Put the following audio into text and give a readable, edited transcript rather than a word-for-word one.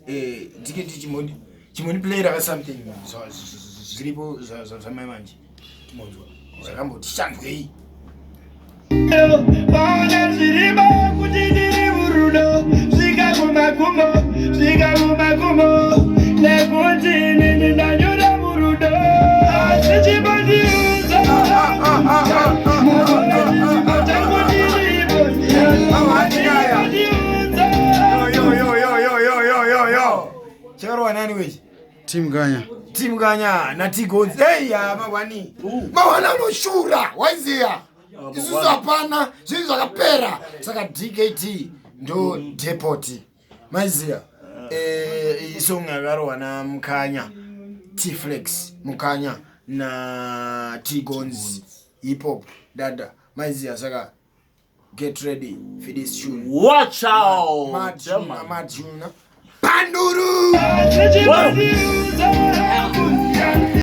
Eh, DKT chimoni chimoni playera ka something zviripo zvamai manje timonzwa zvakamboti shandwei. Vaona zvirimo kuti ndiri murudo, svika kumagumo, svika kumagumo, nekuti inini ndanyura murudo, asi chimbondiudza maona chichipo changu chiripo, chimbondiudza. Yo yo yo yo yo yo yo yo. Chakarwa nani wechi? Team Ganya. Team Ganya na T-Gonz. Hey ya mawani. Mawani anoshura, waiziya. Isusu hapana, zvinhu zvakapera. Saka DKT ndo depot. Maiziya. Eh, isong yakarwa na Mkhanya. T-Flex Mkhanya na T-Gonz hip hop dada. Maiziya saka get ready for this tune. Watch out. Matuna, matuna. Panduru! Chimbondiudza.